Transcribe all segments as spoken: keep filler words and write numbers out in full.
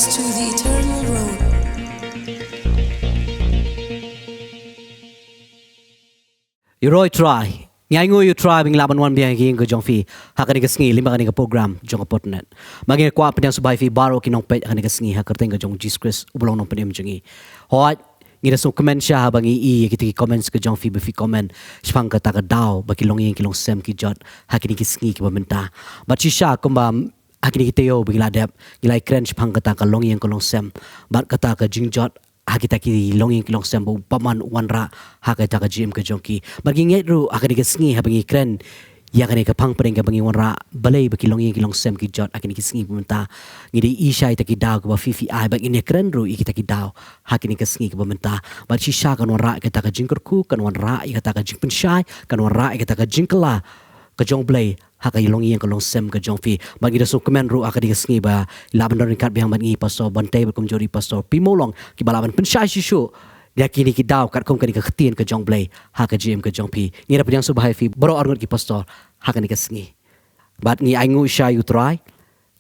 To the eternal road. Ïaroh ïa u Trai. Ngi ainguh ïa u Trai ba ngi lah ban wan biang ha ka ïing ka jong phi ha kane ka sngi lyngba kane ka program jong ka Podnet. Bad ngi kwah pynïasoh bha ïa phi baroh ki nongpeit ha kane ka sngi ha ka kyrteng ka jong u Jisu Khrist uba long nongpynim jong ngi. Hooid, ngi da sngewkmen shisha haba ngi i ïa kita ki comments ka jong phi ba phi comment shaphang kata ka daw ba ki longïing ki longsem ki jot ha kine ki sngi kiba mynta. Bad shisha kumba ha kine ki taïew ba ngi la dep, ngi la ïakren shaphang kata ka longïing ka longsem bad kata ka jingjot ha kita ki longïing ki longsem ba u bymman u wanrah ha kata ka jingim ka jong ki. Bad ngi ngeit ruh ha kane ka sngi haba ngi kren ïa kane ka phang pdeng kaba ngi wanrah balei ba ki longïing ki longsem ki jot ha kine ki sngi ba mynta. Ngi dei i shai ïa kita ki daw kiba phi phi ai bad ngin ïakren ruh ïa kita ki daw ha kine ki sngi kiba mynta. Bad shisha kan wanrah ïa kata ka jingkyrkhu, kan wanrah ïa kata ka jingpynshai, kan wanrah ïa kata ka jingkylla ka jong U Blei ha ka longïing ka longsem ka jong phi. Bad ngi da sngewkmen ruh ha kane ka sngi ba lah ban don ryngkat biang bad ngi Pastor Bantei bad kumjuh ruh Pastor Pi Mawlong kiba lah ban pynshai shisha ïa kine ki daw katkum kane ka ktien ka jong U Blei ha ka jingim ka jong phi. Ngi da pdiang sngewbha ïa phi baroh arngut ki pastor ha kane ka sngi. Bad ngi ainguh shisha ïa u Trai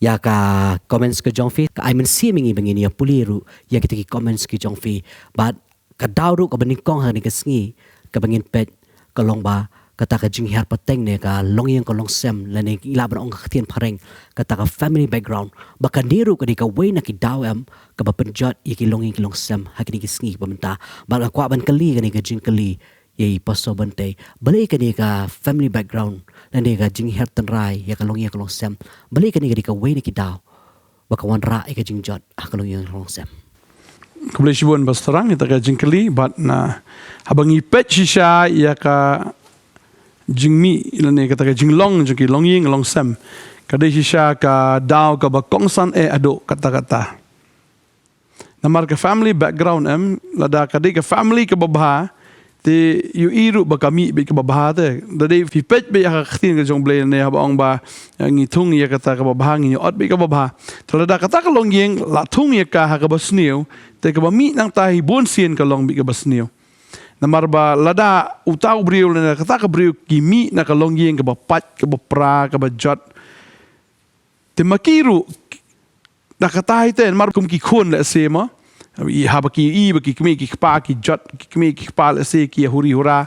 ïa ka comments ka jong phi, ka ai mynsiem ïa ngi ba ngin ïa pule ruh ïa kita ki comments ki jong phi. Bad ka daw ruh kaba nyngkong ha kane ka sngi kaba ngin peit ka long ba kata ka jinghiar pateng ne ka longïing ka longsem lane ngi lah ban ong ka ktien phareng kata ka family background. Ba kane ruh ka dei kawei na ki daw em kaba pynjot ïa ki longïing ki longsem ha kine ki sngi kiba mynta. Bad nga kwah ban kylli kane ka jingkylli ïa i Pastor Bantei, balei kane ka family background lane ka jinghiar tynrai ïa ka longïing ka longsem, balei kane ka dei kawei na ki daw ba ka wanrah ïa ka jingjot ha ka longïing ka longsem? Khublei shibun Pastor Rang ïa kata ka jingkylli bad na haba ngi peit shisha ïa ka jingmih lane kata ka jinglong jong ki longïing longsem, ka dei shisha ka daw kaba kongsan eh haduh katta-katta. Namar ka family background em, lada ka dei ka family kaba bha, te ïohi ruh ba ka mih beit kaba bha te. Da dei phi peit beit ha ka ktien ka jong U Blei ne haba ong ba, eh, ngi thung ïa kata kaba bha, ngi ïoh ot beit kaba bha. Te lada kata ka longïing la thung ïa ka ha kaba sniew, te kaba mih nangta hi bun sien ka long beit kaba sniew. Namar ba lada uta u briew lane kata ka briew ki mih na ka longïing kaba pait, kaba pra, kaba jot, te ma ki ruh da kata hi te, namar kum ki khun lehse mo, i haba ki i ba ki kmie ki kpa ki jot, ki kmie ki kpa lehse ki huri hura,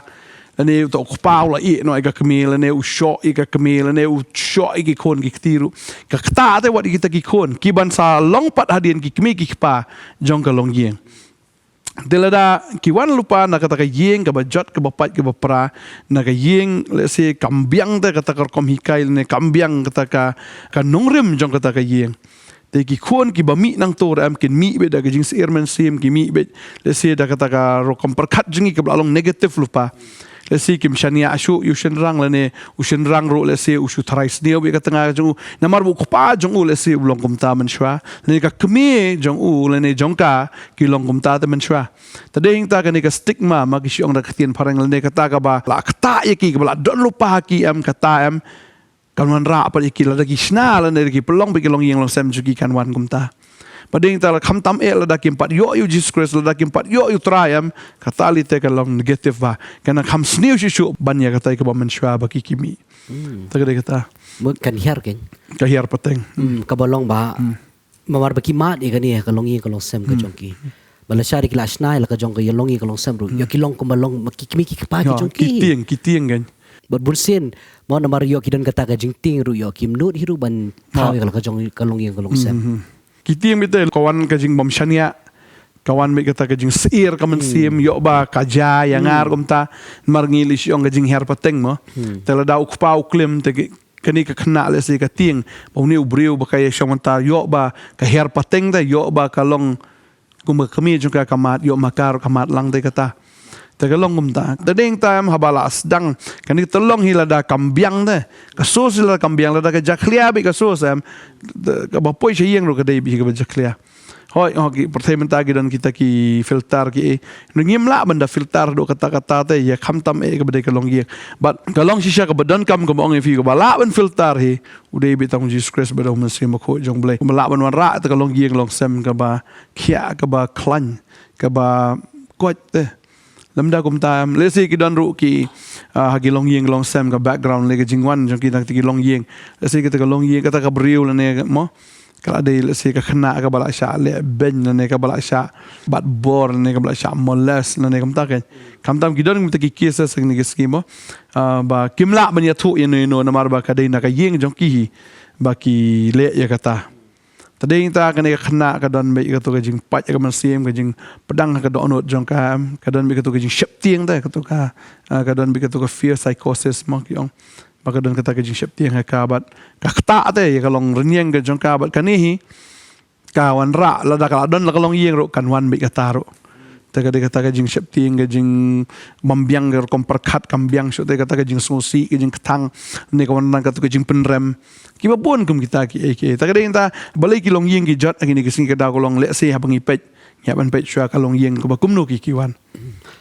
lane uta u kpa u la ïeh noh ïa ka kmie, lane u shoh ïa ka kmie, lane u shoh ïa ki khun ki kti ruh. Ka kata te wat ïa kita ki khun ki ban sa long pat hadien ki kmie ki kpa jong ka longïing. Te lada ki wan lypa na kata ka ïing kaba jot, kaba pait, kaba pra, na ka ïing lehse kam biang te kata ka rukom hikai lane kam biang kata ka, ka nongrim jong kata ka ïing. Te ki khun kiba mih nangto ruh em kin mih beit da ka jingsyier mynsiem, ki mih beit lehse da kata ka rukom pyrkhat jong ngi kaba la long negative lypa. Lehse kim shaniah shuh ïa u shynrang lane u shynrang ruh lehse u shu tharai sniew beit ka tnga jong u. Namar ba u kpa jong u lehse u long kumta mynshuwa, lane ka kmie jong u lane jong ka ki long kumta te mynshuwa. Te dei hangta kane ka stigma ma ki shu ong da ka ktien phareng lane kata kaba la ktah ïa ki, kaba la don lypa ha ki em, kata em kan wanrah pat ïa ki lada ki shna lane ki pynlong beit ki longïing longsem jong ki kan wan kumta. Ba dei hangta la khamtam eh lada kim pat ïoh ïa u Jisu Khrist, lada kim pat ïoh ïa u Trai em, kata lei te ka long negative ba kan kham sniew shuh shuh ban ïa kata kaba mynshuwa ba ki ki mih. Hmm. Te ka dei kata. Mut kan hiar kein. Ka hiar pateng. Hmm, kaba long ba. Hmm. Namar ba ki mad ïa kane ka longïing ka longsem ka jong ki. Ba lashai da ki la shna ïa la ka jong ka ïa longïing ka longsem ruh, ïa ki long kumba long ma ki kmie ki kpa ki jong ki. Ki tieng, ki tieng kein. Bad bun sien mo namar ïoh ki don kata ka jingtieng ruh ïoh kim nud hi ruh ban thaw ïa la ka jong ka longïing ka longsem. Hmm, hmm. Ki tieng beit te ka wan ka jingbym shaniah, ka wan beit kata ka jingsyier ka mynsiem, ïoh ba ka jia ïa nga ruh kumta, namar ngi lei shu ong ka jinghiar pateng mo. Hmm. Te lada u kpa u klim te ki kane ka khynnah lehse ka tieng ba une u briew ba ka ïa shong mynta ïoh ba ka hiar pateng te ïoh ba ka long kumba ka kmie jong ka ka mad, ïoh ma ka ruh ka mad lang te kata. Te ka long kumta. Te dei hangta em haba la sdang kane ka tyllong hi lada kam biang te, ka source hi lada kam biang, lada ka jakhlia beit ka source em, te kaba poi sha ïing ruh ka dei beit hi kaba jakhlia. Hooid, hooid, ki pyrthei mynta ki don kita ki filter ki eh. Ngim lah ban da filter haduh katta katta te ïa khamtam eh kaba dei ka longïing. Bad ka long shisha kaba donkam kaba ong ïa phi kaba lah ban filter hi u dei beit tang u Jisu Khrist bad u Mynsiem Bakhuid jong U Blei. Kaba lah ban wanrah te ka longïing longsem kaba khiah, kaba khlaiñ, kaba koit te. Lymda kumta em, lehse ki don ruh ki, ah, ha ki longïing longsem ka background lane ka jingwan jong ki na kata ki longïing. Lehse kata ka longïing, kata ka briew lane mo. Ka la dei lehse ka khynnah kaba la shah leh beiñ lane kaba la shah bat bor lane kaba la shah molest lane kumta kein. Khamtam ki don kumta ki cases ha kine ki sngi mo. Ah, ba kim lah ban ïathuh ïano ïano namar ba ka dei na ka ïing jong ki hi ba ki leh ïa kata. Te dei ta kane ka khynnah ka don beit kato ka jingpait ïa ka mynsiem, ka jingpdeng ha ka dohnud jong ka, ka don beit kato ka jingsheptieng te, kato ka, ah, ka don beit kato ka fear psychosis mo ki ong. Ba ka don kata ka jingsheptieng ha ka bad ka ktah te ïa ka longrynieng ka jong ka bad kane hi ka wanrah lada ka la don la ka longïing ruh kan wan beit kata ruh. Te ka dei kata ka jingsheptieng, ka jingbymbiang, ka rukom pyrkhat kam biang shuh, te kata ka jingsngewsih, ka jingkthang, ne ka wanrah kata ka jingpynrem. Kiba bun kum kita kiei kiei. Te ka dei kata balei ki longïing ki jot ha kine ki sngi, ka daw ka long lehse haba ngi peit, ngi hap ban peit shuwa ka longïing kaba kumno ki ki wan.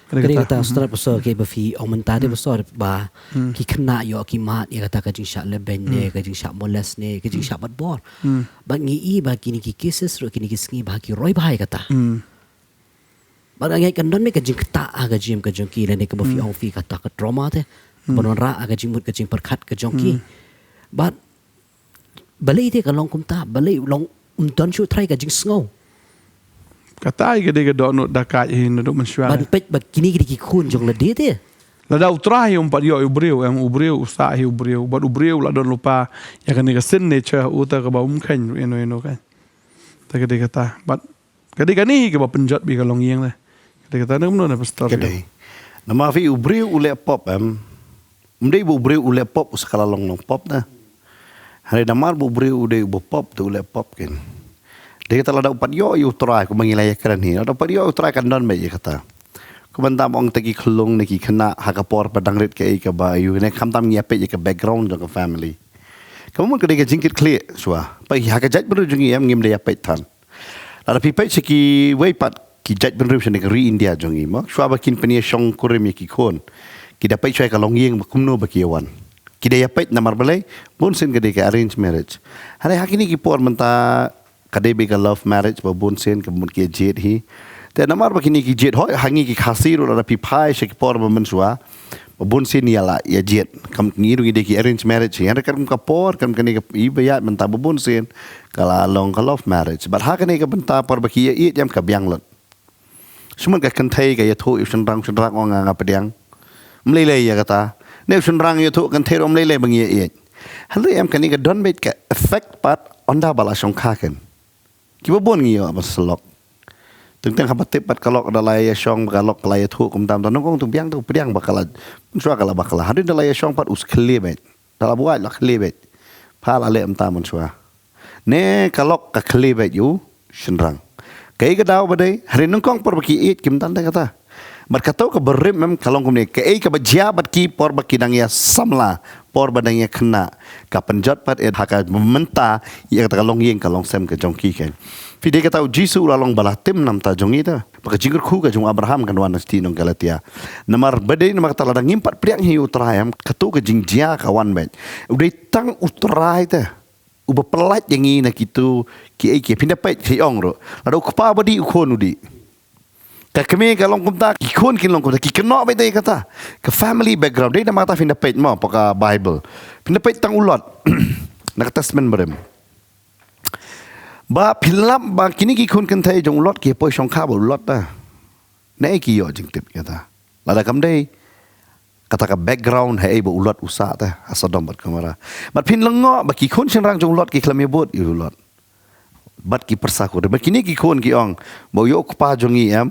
Ka dei kata, hmm, Pastor, Pastor, kiba phi ong mynta te, Pastor, ba ki khynnah ïoh ki mad ïa kata ka jingshah leh beiñ ne, ka jingshah molest ne, ka jingshah bat bor. Ba ngi i ba kine ki cases ruh kine ki sngi ba ki roi bha ïa kata. Ba nga ngeit kan don ne ka jingktah ha ka jingim ka jong ki lane kaba phi ong phi kata ka trauma te. Kaba wanrah ha ka jingmut ka jingpyrkhat ka jong ki. Bad balei te ka long kumta, balei long ym don shuh trai ka jingsngew. Kata ka dei ka dohnud da ka hi naduh mynshuwa. Ban peit ba kine ki dei ki khun jong lade te. Lada u Trai um pat ïoh u briew, em, u briew u sah hi u briew, bad u briew la don lypa ïa kane ka sin nature uta kaba um kheiñ ïano ïano kein. Te ka dei kata. Bad ka dei kane hi kaba pynjot beit ka longïing te. Ka dei kata, ne kumno ne, Pastor? Ka dei. Namar phi, u briew u leh pop, em. Ym dei ba u briew u leh pop u sa ka la long long pop te. Hynrei namar ba u briew u dei uba pop te u leh pop kein. Dei kata lada u pat ïoh ïa u Trai kumba ngi la ïakren hi. Lada u pat ïoh ïa u Trai kan don beit ïa kata. Kumba mynta ong te ki khyllung ne ki khynnah ha ka por ba dang rit kaei kaba ïoh ne, khamtam ngi ïa peit ïa ka background jong ka family. Ka mut ka dei ka jingkitkhlieh shuwa. Ba ha ka jaitbynriew jong ngi em ngim da ïa peit than. Lada phi peit sha kiwei pat ki jaitbynriew shane ka ri India jong ngi mo, shuwa ba kin pynïashongkurim ïa ki khun, ki da peit shuwa ïa ka longïing ba kumno ba ki ïa wan. Ki da ïa peit namar balei, bunsien ka dei ka arranged marriage. Hynrei ha kine ki por mynta ka dei beit ka love marriage ba bunsien ka mut ki ïa jied hi. Te namar ba kine ki jied, hooid ha ngi ki Khasi ruh lada phi phai sha ki por ba mynshuwa, ba bunsien ïa la ïa jied. Kam ngi ruh ngi dei ki arranged marriage hi. Hynrei katkum ka por, kam kane ka i ba ïaid mynta ba bunsien ka la long ka love marriage. Bad ha kane ka bynta por ba ki ïa ïeit em ka biang lut. Shu mut ka kynthei ka ïathuh ïa u shynrang, u shynrang ong nga nga pdiang. Ym lei lei ïa kata. Ne u shynrang ïathuh kynthei ruh ym lei lei ba ngi ïa ïeit. Hynrei em kane ka don beit ka effect pat ynda ba la shongkha kein. Kiba bun ngi ïoh ba syllok. Teng teng haba tip pat ka lok da la ïa shong, ba ka lok ka la ïathuh kumta mynta, nyngkong tu biang tu pdiang ba ka la, mynshuwa ka la bakla. Hadien da la ïa shong pat u khlieh beit. Da la buaid la khlieh beit. Pha la leh mynta mynshuwa. Ne ka lok ka khlieh beit ïa u shynrang. Kaei ka daw ba dei, hynrei nyngkong por ba ki ïeit kim tang te kata. Bad kato kaba rim em ka long kumne, kaei kaba jia bad ki por ba ki dang ïa samla, por ba dang ïa khynnah, ka pynjot pat ïa ha ka mynta ïa kata ka longïing ka longsem ka jong ki kein. Phi dei kata u Jisu u la long ba la tim na bynta jong ngi te. Ba ka jingkyrkhu ka jong u Abraham kan wan na shnong Galatia. Namar ba dei namar kata lada ngim pat pdiang hi ïa u Trai em, kato ka jingjia ka wan beit. U dei tang u Trai te uba pyllait ïa ngi na kito kiei kiei, phin da peit, ki ong ruh. Lada u kpa ba dih u khun u dih. Ka kmie ka long kumta, ki khun kin long kumta, ki kynnoh beit ïa kata. Ka family background, dei namar kata phin da peit mo, ha ka Bible. Phin da peit tang u Lot. Na ka Testament Barim. Ba phin lap ba kine ki khun kynthei jong u Lot ki poi shongkha bad u Lot te. Naei ki ïoh jingtip ïa kata. Lada kam dei kata ka background haei ba u Lot u sah te ha Sodom bad Gomorrah. Bad phin lyngngoh ba ki khun shynrang jong u Lot ki khlem ïa bud ïa u Lot. Bad ki pyrsa khun. Bad kine ki khun ki ong ba u ïoh u kpa jong ngi em,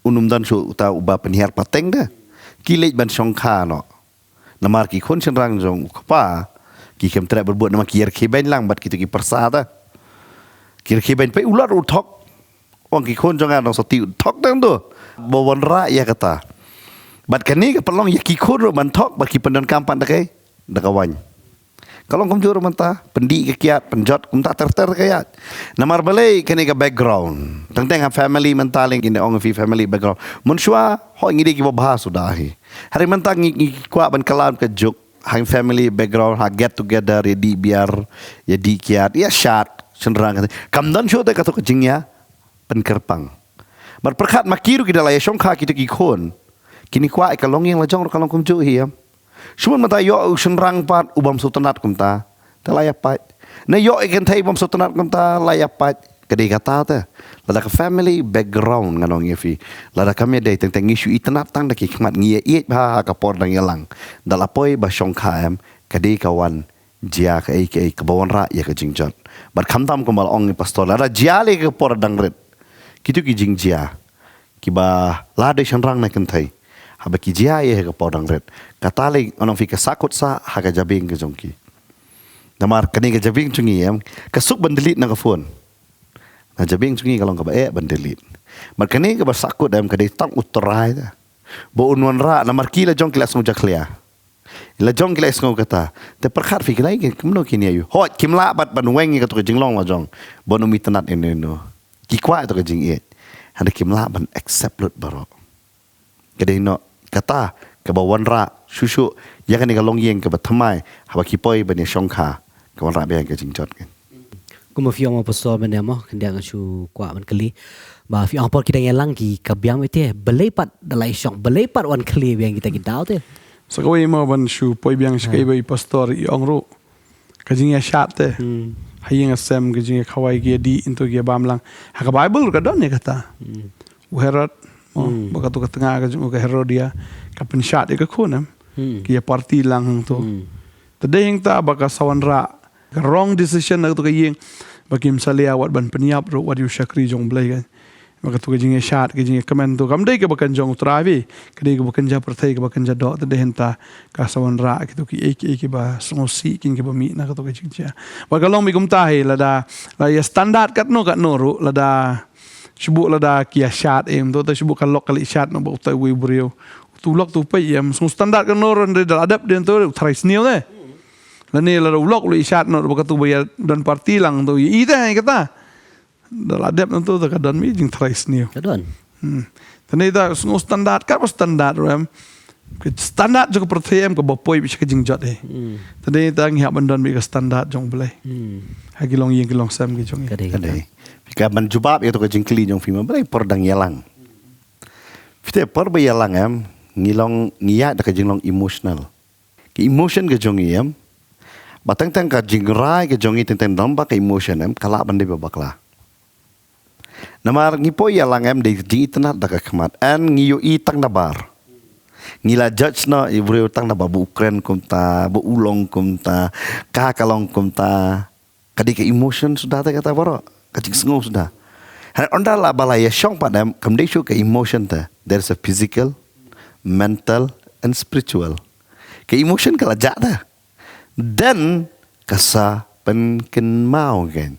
un ym don shuh uta uba pynhiar pateng te. Ki leit ban shongkha noh. Namar ki khun shynrang jong u kpa ki khlem treh bad bud namar ki ïa rkhie beiñ lang bad kito ki pyrsa te. Ki rkhie beiñ, peit u Lot u thok. Ong ki khun jong nga nongshong thok tang tu. Ba wanrah ïa kata. Bad kane ka pynlong ïa ki khun ruh ban thok bad ki pyndonkam pat da kaei? Da ka waiñ. Ka long kumjuh ruh mynta, pyndih ka kiad, pynjot, kumta ter ter ka ïaid. Namar balei kane ka background. Teng teng ha family mynta leng kin ong phi family background. Mynshuwa, hooid ngi dei kiba bha suda hi. Hynrei mynta ngi, ngi kwah ban kylla ka juk, ha family background, ha get together, ïa dih biar, ïa dih kiad, ïa shad, shynrang. Kam don shuh te kato ka jingïa pynkyrpang. Bad pyrkhat ma ki ruh ki da la ïa shongkha kito ki khun. Kine kwah ïa ka longïing la jong ruh ka long kumjuh hi em. Shu mut mynta ïoh u shynrang pat u bym sngewtynnat kumta. Te la ïa pait. Na ïoh ïa ka kynthei bym sngewtynnad kumta, la ïa pait. Ka dei kata te. Lada ka family background, ngan ong ïa phi, lada kam ïadei, teng teng ngi shu itynnad tang da ki khmat, ngi ïa ïeit bha ha ka por dang ïalang. Da la poi ba shongkha em, ka dei ka wan jia kaei kaei kaba wanrah ïa ka jingjot. Bad khamtam kumba la ong i pastor, lada jia lei ka por dang rit, kito ki jingjia kiba la dei shynrang ne kynthei, haba ki jia ïa ka por dang rit, kata lei ngan ong ïa phi ka sahkut sah ha ka jabieng ka jong ki. Namar kane ka jabieng jong ngi em, ka suk ban delete na ka phone. Na jabieng jong ngi ka long kaba eh ban delete. Bad kane kaba sahkut em, ka dei tang U Trai te ba un wanrah, namar ki la jong ki la sngew jakhlia. La jong ki la sngew kata. Te pyrkhat phi, ki la ïa kumno kine ïa u. Hooid, kim lah pat ban weng ïa kato ka jinglong la jong, ban ym itynnad ïano ïano. Ki kwah ïa kato ka jingïeit. Hynrei kim lah ban accept lut baroh. Ka dei noh kata kaba wanrah shuh shuh ïa kane ka longïing kaba thymmai, haba ki poi ban ïa shongkha, ka wanrah biang ka jingjot kan. Kumba phi ong mo, pastor, mynne mo, khyndiat nga shu kwah ban kylli. Ba phi ong por ki dang ïalang ki ka biang beit te. Balei pat da la ïa shong, balei pat wan khlieh biang kita ki daw te? Sa kawei mo ban shu poi biang sha kaei ba i pastor i ong ruh. Ka jingïashad te. Hmm. Ha ïing ha sem, ka jingïakhawai, ki ïadih, into ki ïabam lang. Ha ka Bible ruh ka don ïa kata. Hmm. U Herod, mo, hmm, ba kato ka tnga ka jong u ka Herodia, ka pynshad ïa ka khun em. Hmm. Ki ïa party lang hangto. Hmm. Te dei hangta ba ka sa wanrah ka wrong decision na kato ka ïing, ba kim salia wat ban pynïap ruh wat ïa u shakri jong U Blei kan. Ba kato ka jingïashad, ka jingïakmen to kam dei kaba kan jong U Trai bha. Ka dei kaba kan jong pyrthei, kaba kan jong doh. Te dei hangta ka sa wanrah kito kiei kiei kiba sngewsih, kin kiba mih na kato ka jingjia. Bad ka long beit kumta hi, lada la ïa standard katno katno ruh, lada shu buh lada ki ïashad em to, te shu buh ka lok ka leit shad noh bad utai uwei u briew. Uto u lok to u peit em, sngewsih standard katno ruh, hynrei da la dep dei to U Trai sniew te. Lane lada u lok u leit shad noh bad kato ba ïa don party lang to, ïa i te hi kata. Da la dep na to, te ka don beit jingtharai sniew. Ka don. Hmm. Te ne ta sngewsih standard, katba standard ruh em. Ka standard jong ka pyrthei em kaba poi beit sha ka jingjot hi. Hmm. Te ne ta ngi hap ban don beit ka standard jong U Blei. Hmm. Ha ki longïing ki longsem ki jong ngi. Ka dei. Ka dei. Phi, ka ban jubab ïa to ka jingkylli jong phi mo, balei por dang ïalang. Phi te, por ba ïalang em, ngi long, ngi ïaid da ka jinglong emotional. Ka emotion ka jong ngi em, ba teng teng ka jingrai ka jong ngi teng teng dang ba ka emotion em, ka lah ban dei ba bakla. Namar ngi poi ïalang em, dei jingitynnad da ka khmat. Yn ngi ïohi tang nabar. Ngi la judge noh ïa u briew tang nabar, ba u kren kumta, ba u long kumta, ka ka long kumta. Ka dei ka emotion suda te kata baroh. Ka jingsngew suda. Hynrei ynda la ba la ïa shong pat em, kam dei shuh ka emotion te. There is a physical, mental, and spiritual. Ka emotion ka la jah te. Then ka sa pynkynmaw kan.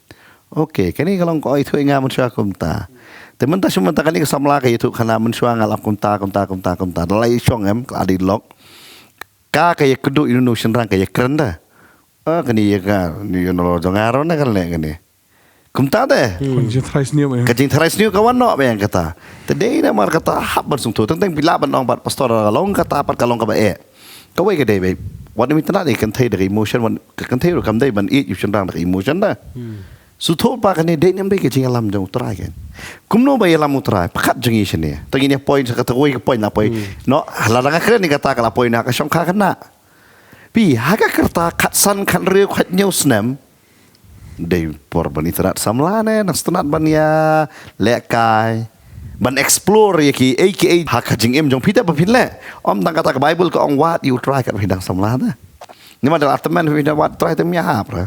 Okay, kane ka long ka ong ïathuh ïa nga mynshuwa kumta. Te mynta shu mynta kane ka samla ka ïathuh khana mynshuwa nga la kumta, kumta, kumta, kumta. Da la ïa shong em, ka la dei lok. Ka ka ïa kduh ïa u shynrang, ka ïa kren te. Ah, kane ïa ka, ni ïa nalor jong nga ruh na ka leh kane. Kumta te. Hmm. Ka jingtharai sniew, eh. Ka jingtharai sniew ka wan noh biang kata. Te dei namar kata hap ban sngewthuh. Teng teng phi lah ban ong bad pastor, ka long kata pat ka long kaba eh. Kawei ka dei beit, wat ym itynnad ïa ka kynthei da ka emotion, wat ka kynthei ruh kam dei ban ïeit ïa u shynrang da ka emotion te. Hmm. Sngewthuh pat kane dei ne ym dei ka jingïalam jong U Trai kan. Kumno ba ïalam U Trai, pyrkhat jong ngi shane. Te ngin ïa poi sha kata kawei ka point la poi. Hmm. Noh, lada nga kren ïa kata ka la poi na ka shongkha kane. Phi, ha ka rta khatsan, khathynriew, khathynñiew snem. Dei por ban itynnad samla ne, nang sngewtynnad ban ïa lehkai, ban explore ïa kiei kiei ha ka jingim jong phi te ba phin leh. Ym tang kata, ka Bible ka ong wad ïa U Trai katba phi dang samla te. Namar da la tymmen phi dang wad U Trai te ym ïahap re.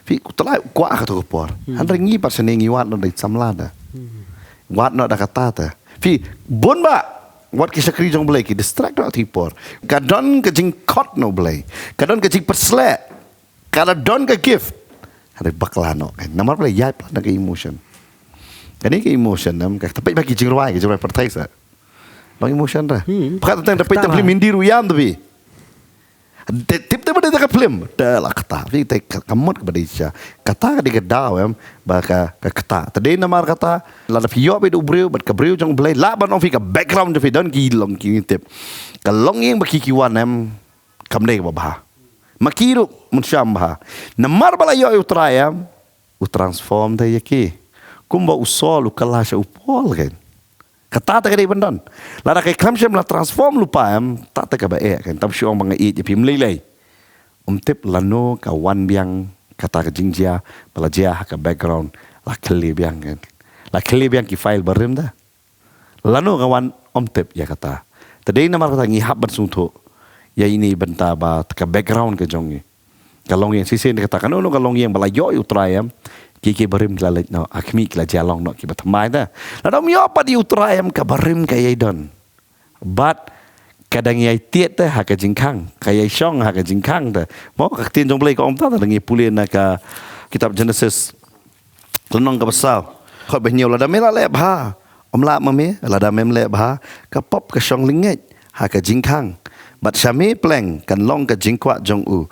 Phi, U Trai u kwah kato ka por. Hmm. Hynrei ngi pat shane ngi wad noh da ki samla te. Hmm. Wad noh da kata te. Phi, bun bah wat ki shakri jong U Blei ki distract noh ki por. Ka don ka jingkhot na U Blei. Ka don ka jingpyrsleh. Ka la don ka gift. Hynrei bakla noh kan. Namar ba la ïaid palat da ka emotion. Kane ka emotion em, ka, te peit ba ki jingrwai, ki jingrwai pyrthei sa. Long emotion te. Hmm. Pyrkhat teng te peit te film Hindi ruh ïam te phi. Te tip te ba dei te ka film. Te la kata. Phi te ka, ka mut kaba dei shisha. Kata ka dei ka daw em, ba ka, ka kata. Te dei namar kata, lada phi ïoh beit u briew bad ka briew jong U Blei, lah ban ong phi ka background jong phi don ki long ki tip. Ka longïing ba ki ki wan em, kam dei kaba bha. Ma ki ruh mynshuwa ym bha. Namar ba la ïoh ïa U Trai em, u transform te ïa ki. Kumba u Saul u kylla sha u Paul kan. Kata te ka dei ban don. Lada ka kham shym la transform lypa em, kata te kaba eh kan. Tang shu ong ba nga ïeit ïa phi, ym lei lei. Ym tip lano ka wan biang kata ka jingjia ba la jia ha ka background, la khyllie biang, kan. La khyllie biang ki file barim da. Lano nga wan ym tip ïa kata. Te dei namar kata ngi hap ban sngewthuh ïa ine i bynta ba ka background ka jong ngi. Ka longïing, shisien kata, kano kano ka longïing ba la ïoh ïa u Trai em, ki, ki barim ki la leit noh, ha khmih ki la jia long noh kiba thymmai te. Lada ym ïoh pat ïa u Trai em, ka barim ka ïai don. Bad ka dang ïai tied te ha ka jingkhang, ka ïai shong ha ka jingkhang te. Mo, ka ktien jong U Blei ka ong kumta, lada ngi pule na ka kitab Genesis lynnong kaba saw, dkhot ba hynñiew: Lada me la leh bha, ym lah ma me, lada mem leh bha, ka pop ka shong lyngngeit ha ka jingkhang, bad sha me pleng kan long ka jingkwah jong u,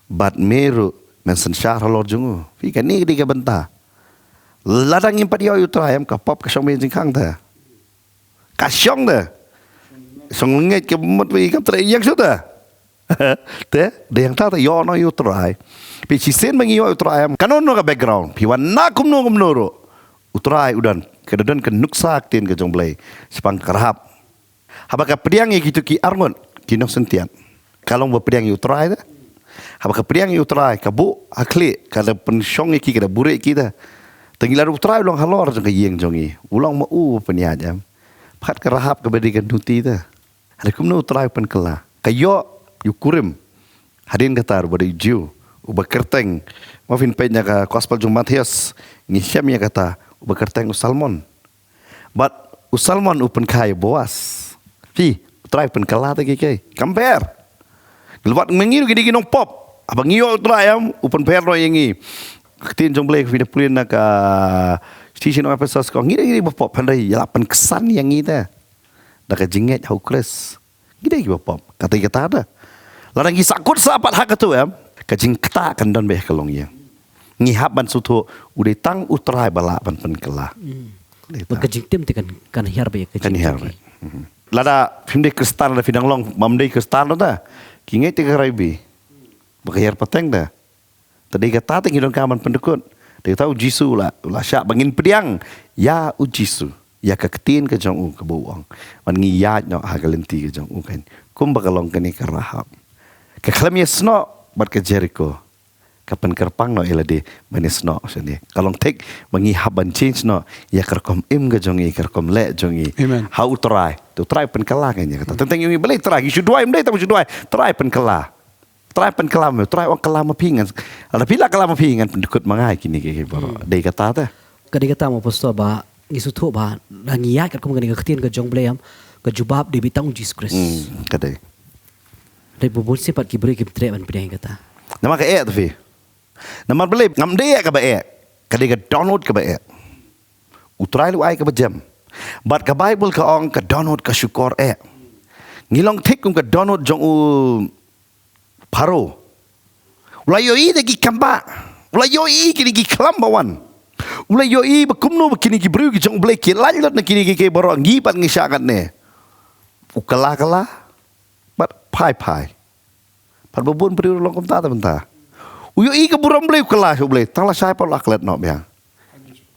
bad me ruh men synshar halor jong u. Phi, kane ka dei ka bynta. Lada ngim pat ïoh ïa u Trai em, ka pop ka shong beiñ jingkhang te. Ka shong te. Shong lyngngeit, ka mut ba i kam treh ïeng shuh te. Te, dei hangta te ïoh noh ïa u Trai. Phi, shisien ba ngi ïoh ïa u Trai em, kano kano ka background, phi wan na kumno kumno ruh, u Trai u don. Ka da don ka nuksa ktien ka jong U Blei shaphang ka Rahab. Haba ka pdiang ïa kito ki arngut ki nongsyntiew, ka long ba pdiang ïa u Trai te. Haba ka pdiang ïa u Trai, ka buh ha khlieh, ka da pynshong ïa ki, ka da buhrieh ïa ki te. Te ngi la ruh, u Trai u long halor jong ka ïing jong ngi, u long ma u ba pynïaid em. Pat ka Rahab kaba dei ka nuti te, hynrei kumno u Trai u pynkylla. Ka ïoh ïa u kurim, hadien kata ruh ba dei u Jiw, uba kyrteng. Mo, phin peit na ka Gospel jong u Mathaios, ngi shem ïa kata, uba kyrteng u Salmon. Bad u Salmon u pynkha ïa u Boas. Phi, u Trai u pynkylla te kiei kiei. Compare. Ngi la wad ma ngi ruh ki dei ki nongpop. Haba ngi ïoh u Trai em, u pynpher noh ïa ngi. Ka ktien jong U Blei, phi da pule na ka shithi sha ki nong Ephesos, ka ong ngi dei, ngi dei bapop, hynrei ïa la pynksan ïa ngi te da ka jingngeit ha u Khrist. Ngi dei kiba pop. Kata kata te, lada ngi sahkut sah pat ha kato em, ka jingktah kan don beit ha ka longïing. Ngi hap ban sngewthuh, u dei tang u Trai ba lah ban pynkylla. Hmm. Dei. Bad tang ka jingtim te kan, kan hiar beit, ka, kan jingtim hiar beit. Mhm. Lada phim dei Khristan, lada phi dang long bym dei Khristan ruh te, ki ngeit te ka rugby ba ka hiar pateng te. Te dei kata te ngi donkam ban pyndukut. Dei kata u Jisu u la, u la shah ba ngin pdiang ïa u Jisu, ïa ka ktien ka jong u kaba u ong, ban ngi ïaid noh ha ka lynti ka jong u, kan. Kumba ka long kane ka Rahab. Ka khlem ïasnoh bad ka Jeriko, ka pynkyrpang noh ïa lade ban ïasnoh shane. Ka long thik ba ngi hap ban change noh ïa ka rukom im ka jong ngi, ka rukom leh jong ngi. Amen. Ha u Trai. Te u Trai u pynkylla, kan, ïa kata. Teng teng ïa ngi, balei Trai, ngi shu duwai, ym dei tang shu duwai. Trai u pynkylla. Trai pynkylla ma, Trai ong kylla ma phi, ngan. Lada phi la kylla ma phi, ngan pyndukut ma nga ïa kine kiei kiei baroh. Hmm. Dei kata te. Ka dei kata mo, Pastor, ba ngi sngewthuh ba lada ngi ïaid katkum kane ka ktien ka jong U Blei em, ka jubab dei beit tang u Jisu Khrist. Hmm, ka dei. Dei, bun bun sien pat ki briew kim treh ban pdiang ïa kata. Namar kaei te phi? Namar balei? Ngam dei eh kaba eh. Ka dei ka dohnud kaba eh. U Trai u la ai kaba jem. Bad ka Baibl ka ong ka dohnud ka shukor eh. Ngi long thik kum ka dohnud jong u Pharaoh. U la ïohi da ki kam ba, u la ïohi kine ki khlam ba wan. U la ïohi ba kumno ba kine ki briew ki jong U Blei ki lait lut na kine kiei kiei baroh, ngi pat ngi shah katne. U kylla kylla bad phai phai. Pat ba bun briew ruh long kumta te mynta. U ïohi ka burom Blei, u kylla sha U Blei, tang lashai pat u la klet noh biang.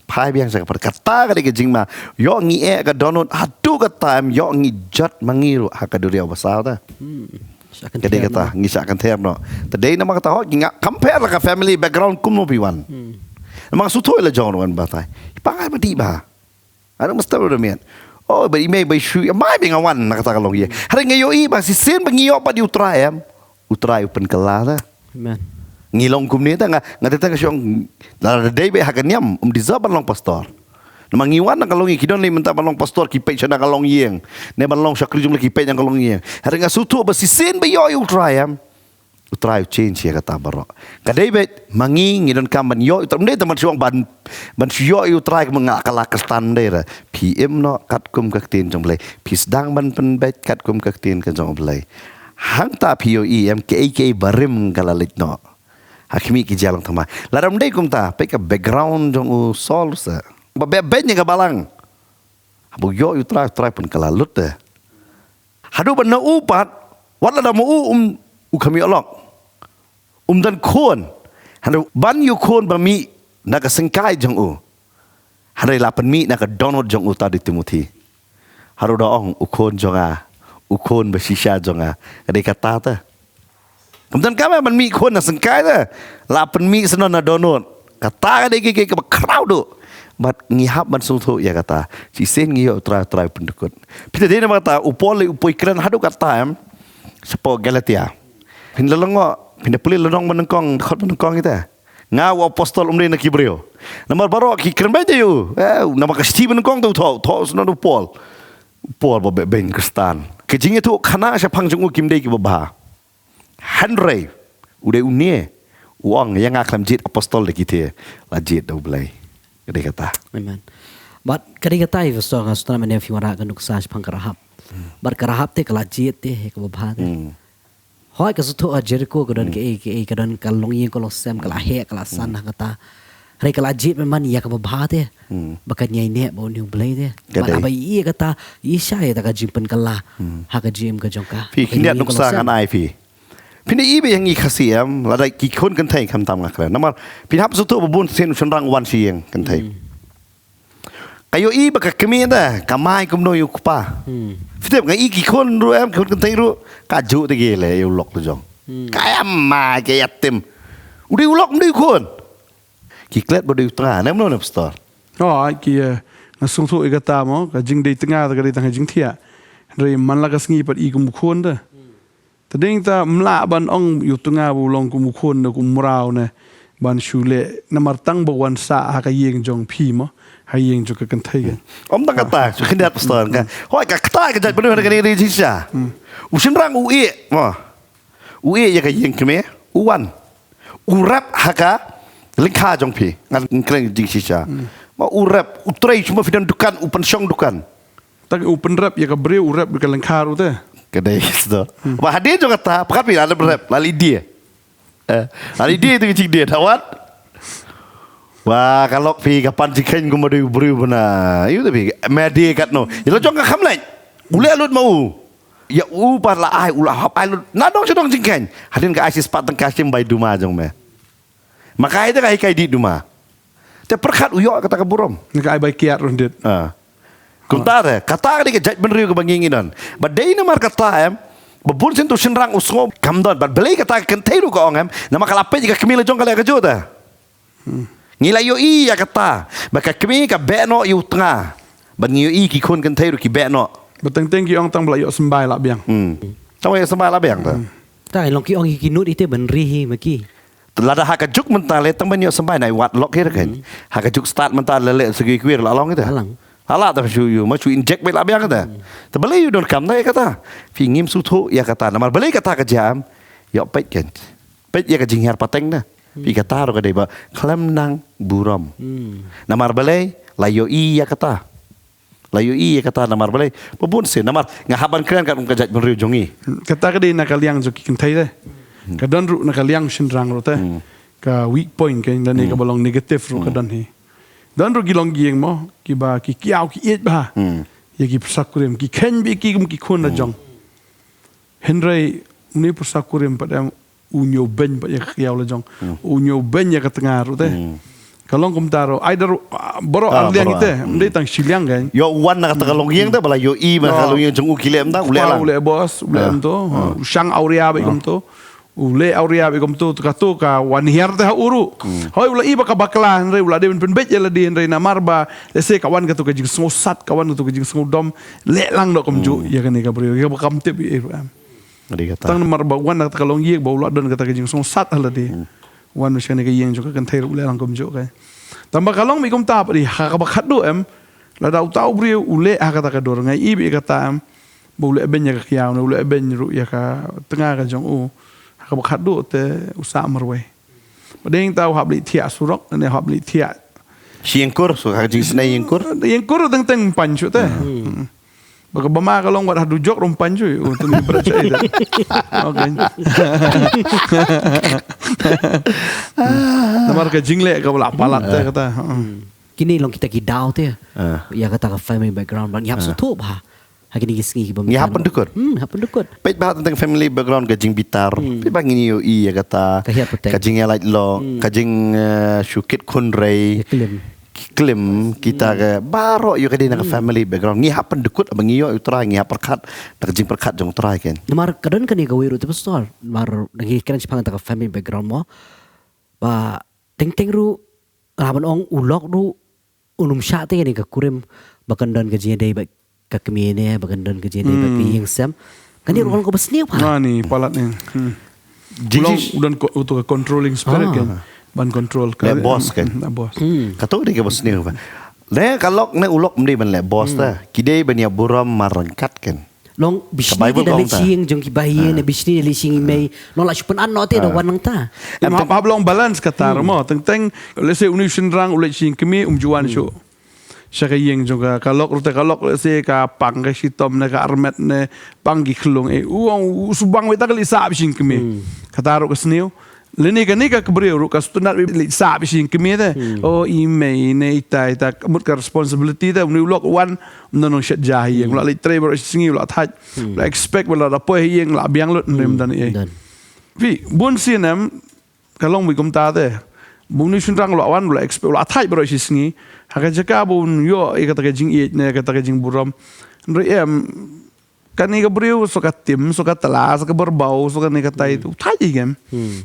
Phai biang sha ka pyrthei. Kata ka dei ka jingma. Ïoh ngi eh ka dohnud, haduh katta em ïoh ngi jot ma ngi ruh ha ka duriaw basaw te. Hmm. Shah kynther. Ka dei kata, ngi shah kynther noh. Te dei namar kata, hooid, ngi ngam compare la ka family background kumno phi wan. Hmm. Namar shu thoi la jong ruh ngan batai. Pyngai ba dih bha. Ano mesti udah miet. Oh, ba i mei ba i shu, mai ba nga wan na kata ka longïing. Hynrei nga ïohi ba shisien ba ngi ïoh pat ïa u Trai em, u Trai u pynkylla te. Amen. Ngi long kumne te, nga, nga te te nga shong, lada dei beit ha ka niam, ym deserve ban long pastor. Namar ngi wan na ka longïing, ki don lei mynta ban long pastor, ki peit shane ka longïing. Ne ban long shakri jong U Blei, ki peit na ka longïing. Hynrei nga sngewthuh ba shisien ba ïoh ïa u Trai em, u Trai u change ïa kata baroh. Ka dei beit ma ngi, ngi donkam ban ïoh ïa u Trai, ym dei tang ban shu ong ban, ban shu ïoh ïa u Trai kumba nga kylla Khristan, ym dei re. Phi im noh katkum ka ktien jong U Blei. Phi sdang ban pynbeit katkum ka ktien ka jong U Blei. Hangta phi ïohi em kaei kaei barim ka la leit noh. Ha khmih ki jia long thymmai. Lada ym dei kumta, peit ka background jong u Saul se. Ba beit beit ïa ka balang. Haba u ïoh ïa u Trai, u Trai pynkylla lut te. Haduh ba na u pat, wat la da ma u um, u kham ïoh lok. Um don khun. Hynrei ban ïa u khun ba mih na ka syngkai jong u, hynrei la pynmih na ka dohnud jong u, ta u dei Timothi. Haduh da ong u khun jong nga, u khun ba shisha jong nga. Ka dei kata te. Kumta ka ma ban mih khun na sengkai te. La pynmih snon na dohnud. Kata ka dei ka, ka, kaba khraw duh. Bad ngi hap ban sngewthuh ïa kata. Shisien ngi ïoh trai, trai pyndukut. Phi te dei namar kata, u Paul u poi kren haduh kata em. Shapoh Galatia. Phin la long, phin da pule la nong ba nyngkong, dkhot ba nyngkong ite. Nga u apostol, um dei na ki briew. Namar baroh ki kren beit ïa u. Eh, namar ka shithi ba nyngkong te u thoh, thoh snon u Paul. U Paul ba beh beiñ Khristan. Ka jingïathuhkhana shaphang jong u kim dei kiba bha. Hynrei u dei une u ong ïa nga khlem jied apostol da ki te, la jied da U Blei. Ka dei kata. Amen. Bad ka dei kata i Pastor, nga sngewthuh mynne phi wanrah ka nuksa shaphang ka Rahab. Bad ka Rahab te ka la jied te, he kaba bha te. Hmm. Hooid ka sngewthuh ha Jericho ka don kaei kaei, ka don ka longïing ka longsem, ka la heh, ka la san ha kata. Hynrei ka la jied man ïa kaba bha te. Ba kan ïaineh bad une U Blei te. Bad haba ïohi ïa kata, ïohi shai ïa kata ka jingpynkylla ha ka jingim ka jong ka. Phi khyndiat nuksa ngan ai phi. Phin ïohi ba ïa ngi Khasi em, lada ki khun kynthei khamtam nga kren. Namar phin hap sngewthuh ba bun sien u shynrang u wan sha ïing kynthei. Ka ïohi ba ka kmie te ka mai kumno ïa u kpa. Phi tip, nga ïohi ki khun ruh em, ki khun kynthei ruh ka juh te ki leh ïa u lok te jong. Ka ïa mai, ka ïa tim. U dei u lok, um dei u khun. Ki klet ba dei u tnga, ne mano ne Pastor? Oh, ai ki, nga sngewthuh ïa kata mo, ka jingdei tnga te ka dei tang ka jingthiah. Hynrei man la ka sngi pat i kum u khun te. Te dei ta ym lah ban ong ïa u tnga ba u long kum u khun ne kum u mraw ne ban shu leh namar tang ba wan sah ha ka ïing jong phi mo, ha ïing jong ka kynthei ka. Ym tang kata, shu khyndiat Pastor ka. Hooid ka kata ka jait bynriew ha kane ka ri jingshisha. U shynrang u ïeh mo. U ïeh ïa ka ïing kmie, u wan. U rep ha ka lyngkha jong phi. Ngan kren jingshisha. Mo u rep, u trei shuh mo phi don dukan, u pynshong dukan. Tang u pynrep ïa ka briew u rep ïa ka lyngkha ruh te. Ka dei sdang. Ba hadien jong kata, pyrkhat phi la rep, la leit die. Eh, la leit die te ka jingdie, thaw wat. Ba ka lok phi ka pan jingkheiñ kumba dei u briew bna. Ïoh te phi, me die katno. Ïa la jong ka kham leit. U leh lut ma u. Ïa u pat la ai, u la hap ai lut. Na dong sha dong jingkheiñ. Hadien ka ai shi spah tyngka shim bai duma jong me. Ma ka ai te ka hikai dih duma. Te pyrkhat u ïoh kata ka burom. Nga ka ai bai kiad ruh dit. Ah. Kumta te, kata ka dei ka jaitbynriew kaba ngi ngi don. Ba dei namar kata em, ba bun sien tu shynrang u sngew kam don. Bad balei kata ka kynthei ruh ka ong em, namar ka la peit ïa ka kmie la jong ka leh kajuh te. Ngi la ïohi ïa kata, ba ka kmie ka beh noh ïa u tnga. Bad ngi ïohi ki khun kynthei ruh ki beh noh. Ba teng teng ki ong tang ba la ïoh symbai la biang. Hmm. Tang ba ïoh symbai la biang te. Ta long ki ong hi ki nud ite ban ri hi ma ki. Lada ha ka juk mynta le tang ban ïoh symbai na i wat lok hi ra kein. Ha ka juk start mynta le le segi kwir la long ite. Alang. Hala ta shu ïoh ma shu inject beit la biang ite. Te balei ïoh donkam na ïa kata. Phi ngim sngewthuh ïa kata namar balei kata ka jia em. Ïoh peit kein. Peit ïa ka jinghiar pateng te. Phi kata ruh ka dei ba khlem nang burom. Namar balei la ïohi ïa kata. La ïohi ïa kata namar balei ba bun sien namar nga hap ban kren kat ka jaitbynriew jong ngi. Kata ka dei na ka liang jong ki kynthei te. Ka don ruh na ka liang shynrang ruh te. Ka weak point ka lane kaba long negative ruh ka don hi. Don ruh ki longïing mo kiba ki kiaw ki ïeit bha. Ïa ki pyrsa kurim ki kheiñ bha ïa ki kum ki khun la jong. Hynrei une u pyrsa kurim pat em u ñiew beiñ pat ïa ka kiaw la jong. U ñiew beiñ ïa ka tnga ruh te. Ka long kumta ruh ai da ruh baroh ar liang ite. Ym dei tang shi liang kein. Ïoh wan na kata ka longïing te ba la ïohi ba ka longïing jong u ki leh ym dang u leh lang. U leh bos, u leh kumto. U shang awria bha kumto. U leh awria bha kumto, kato ka wan hiar te ha u ruh. Hooid u la i ba ka bakla hynrei u la dei ban pynbeit ïa lade hynrei namar ba lehse ka wan kato ka jingsngewsat, ka wan kato ka jingsngewdom. Leh lang noh kumjuh ïa kane ka briew ïa ba kam tip ïa. Tang namar ba wan na kata ka longïing ba u la don kata ka jingsngewsat ha lade. Wan ba sha kane ka ïing jong ka kynthei ruh u leh lang kumjuh ka. Tang ba ka long mih kumta pat de ha kaba khatduh em. Lada uta u briew u leh ha kata ka dur nga i ba ïa kata em. Ba u leh beiñ ïa ka kiaw ne u leh beiñ ruh ïa ka tnga ka jong u. Ha kaba khatduh te u sah marwei. Ba dei ta u hap leit thiah surok ne u hap leit thiah. Shi ïingkur, so ha ka jingsnei ïingkur. Ïingkur teng teng pan shu te. Ba ka ba ma ka long wat haduh jok rum pan ju. U tu ni bret sha ita. Okay. Namar ka jingleh ka ba la palat te kata. Kine long kita ki daw te. Ïa kata ka family background ba ngi hap sngewthuh bha. Ha kine ki sngi ki ba ngi hap pyndukut. Hmm, hap pyndukut. Peit bha tang family background ka jingbitar. Peit ba ngi ïohi ïa kata. Ka hiar pateng. Ka jingïalait lok, ka jing eh, shu kit khunrei. Ki klim. Ki klim kita ka baroh ïoh ka dei na ka family background. Ngi hap pyndukut ba ngi ïoh U Trai, ngi hap pyrkhat na ka jingpyrkhat jong U Trai kan. Namar ka don kane kawei ruh te pastor. Namar ngi kren shaphang kata ka family background mo. Ba teng teng ruh, la ban ong u lok ruh, un ym shah te kane ka kurim ba kan don ka jingïadei bad ka kmie ne, ba kan don ka jingïadei bad ka ïing sem. Kane ruh ka long kaba sniew pa. Nga ni palat ni. Hmm. Jiji. U long u don ko-, uto ka controlling spirit kan. Ban control ka. Le boss kan. Hmm, le boss. Kato dei kaba sniew pa. Le ka lok ne u lok ym dei ban le boss ta. Ki dei ban ïa burom marryngkat kan. Long bishni Bible ka long leit ta. Sha ïing jong ki bahaïing ne bishni leit sha ïing i mei. Long la shu pynat noh te da wan nangta. Em, hap, hap long balance kata mo. Teng teng, let's say, uni u shynrang u leit sha ïing kmie, um ju wan shuh sha ka ïing jong ka, ka lok ruh te ka lok, let's say, ka pang ka shitom ne ka armet ne pang ki khlung, eh, u ong u subang wei ta ka leit sah bad sha ïing kmie. Kata ruh ka sniew. Lane kane ka briew ruh ka sngewtynnat wei leit sah bad sha ïing kmie te. O i mei ne ita ita mut ka responsibility te, uni u lok wan, ym don nong shet ja ha ïing, u la leit trei baroh shi sngi, u la thait, u la expect ba la da poi ha ïing, la biang lut, ym don ei. Phi, bun sien em, ka long wei kumta te. Ba uni u shynrang u la wan, u la expect, u la thait baroh shi sngi. Ha ka jaka ba un ïoh ïa kata ka jingïeit ne kata ka jingburom. Hynrei em, kane ka briew, so ka tim, so ka tla, so ka barbaw, so kane ka tai tu. Thait ïa kem.